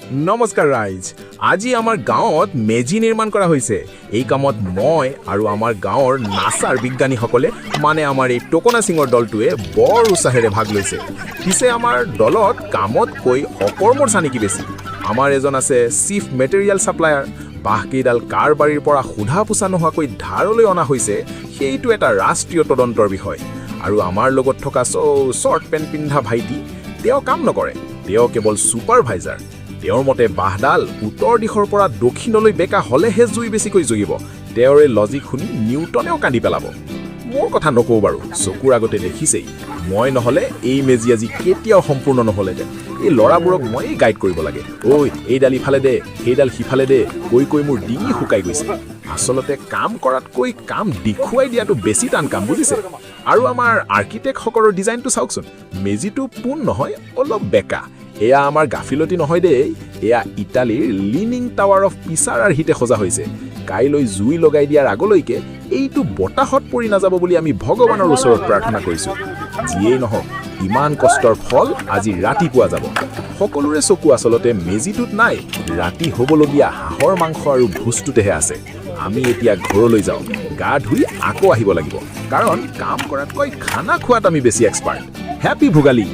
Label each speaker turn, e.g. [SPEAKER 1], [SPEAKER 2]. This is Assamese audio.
[SPEAKER 1] নমস্কাৰ ৰাইজ। আজি আমাৰ গাঁৱত মেজি নিৰ্মাণ কৰা হৈছে। এই কামত মই আৰু আমাৰ গাঁৱৰ নাছাৰ বিজ্ঞানীসকলে, মানে আমাৰ এই টোকনা সিঙৰ দলটোৱে বৰ উৎসাহেৰে ভাগ লৈছে। পিছে আমাৰ দলত কামতকৈ অকৰ্মৰ চানেকি বেছি। আমাৰ এজন আছে চিফ মেটেৰিয়েল ছাপ্লায়াৰ। বাঁহকেইডাল কাৰ বাৰীৰ পৰা সোধা পোছা নোহোৱাকৈ ধাৰলৈ অনা হৈছে, সেইটো এটা ৰাষ্ট্ৰীয় তদন্তৰ বিষয়। আৰু আমাৰ লগত থকা শ্বৰ্ট পেণ্ট পিন্ধা ভাইটি, তেওঁ কাম নকৰে, তেওঁ কেৱল ছুপাৰভাইজাৰ। তেওঁৰ মতে বাঁহডাল উত্তৰ দিশৰ পৰা দক্ষিণলৈ বেঁকা হ'লেহে জুই বেছিকৈ জ্বলিব। তেওঁৰ এই লজিক শুনি নিউটনেও কান্দি পেলাব। মোৰ কথা নকওঁ বাৰু, চকুৰ আগতে দেখিছেই। মই নহ'লে এই মেজি আজি কেতিয়াও সম্পূৰ্ণ নহ'লহেঁতেন। এই ল'ৰাবোৰক ময়েই গাইড কৰিব লাগে। ঐ, এইডাল ইফালে দে, সেইডাল সিফালে দে কৈ কৈ মোৰ ডিঙি শুকাই গৈছে। আচলতে কাম কৰাতকৈ কাম দেখুৱাই দিয়াটো বেছি টান কাম, বুজিছে? আৰু আমাৰ আৰ্কিটেক্টসকলৰ ডিজাইনটো চাওকচোন। মেজিটো পোন নহয়, অলপ বেকা। এয়া আমাৰ গাফিলতি নহয় দেই, এয়া ইটালীৰ লিনিং টাৱাৰ অফ পিছাৰ আৰ্হিতে সজা হৈছে। কাইলৈ জুই লগাই দিয়াৰ আগলৈকে এইটো বতাহত পৰি নাযাব বুলি আমি ভগৱানৰ ওচৰত প্ৰাৰ্থনা কৰিছোঁ। যিয়েই নহওক, ইমান কষ্টৰ ফল আজি ৰাতি পোৱা যাব। সকলোৰে চকু আচলতে মেজিটোত নাই, ৰাতি হ'বলগীয়া হাঁহৰ মাংস আৰু ভোজটোতেহে আছে। আমি এতিয়া ঘৰলৈ যাওঁ, গা ধুই আকৌ আহিব লাগিব, কাৰণ কাম কৰাতকৈ খানা খোৱাত আমি বেছি এক্সপাৰ্ট। হেপী ভোগালী।